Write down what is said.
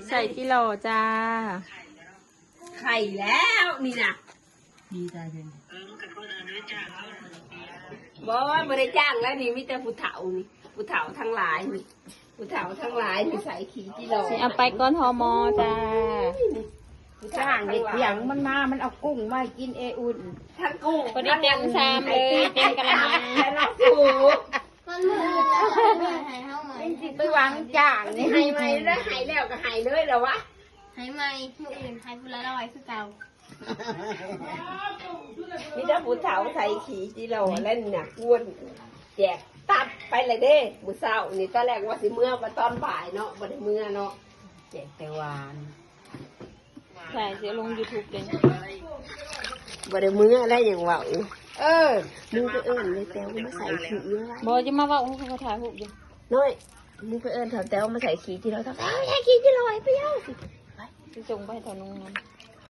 ໃສ່ຈິໂລຈ້າ. ໄຂ່ແລ້ວນີ້ນະ ດີໃຈເພິ່ນ. ບໍ່ ບໍ່ໄດ້ຈ້າງແລ້ວນີ້ ມີແຕ່ຜູ້ເຖົ້ານີ້ ຜູ້ເຖົ້າທັງຫຼາຍນີ້ ຜູ້ເຖົ້າທັງຫຼາຍນີ້ໃສ່ຂີ້ຈິໂລ. ຊິເອົາໄປກ່ອນ ຮມ ຈ້າ. ຈ້າງເຮັດຫຍັງມັນມາ ມັນເອົາກຸ້ງມາໃຫ້ກິນເອອຸ່ນ ທັງກຸ້ງ ພໍດີເຕັມຊາມເລີຍ ເຕັມກະລະມັງ ແລ້ວເນາະສູ. ມັນບໍ່ໄດ້ໃຫ້ເຮົາໃໝ່ ມັນຊິໄປຫວັງຈ້າງນີ້ ໃຫ້ໃໝ່ເລີຍ ໃຫ້ແລ້ວກໍໃຫ້ເລີຍແລ້ວວະ ໃຫ້ໃໝ່ ມື້ອື່ນໃຫ້ຜູ້ລະຮ້ອຍຄືເກົ່າ. ມີແຕ່ຜູ້ເຖົ້າໃສ່ຂີ້ຈິໂລແລ້ວນີ້ນະ ກວນແຈກຕັບໄປແລ້ວເດ້. ມື້ເຊົ້ານີ້ຕອນແລກວ່າຊິເມືອ ວ່າຕອນບ່າຍເນາະ ບໍ່ໄດ້ເມືອເນາະ ແຈກແຕ່ຫວານ. ໃຊ່ ຊິລົງຢູທູບເດ້. ບໍ່ໄດ້ເມືອແລ້ວຍັງເວົ້າ. ເອີ ມຶງໄປເອີ້ນແຕ່ວມາໃສ່ຂີ້ຢູ່. ບໍ່ ຈະມາເວົ້າ ເຂົາຖ່າຍຮູບຢູ່. ນ້ອຍ ມຶງໄປເອີ້ນເຖົ້າແຕ້ວມາໃສ່ຂີ້ຈິໂລ. ເຖົ້າແຕ້ວໃສ່ຂີ້ຈິໂລ ໄປເອົາ ໄປ ຊິສົ່ງໄປໃຫ້ເຖົ້ານຸ່ງນຳ.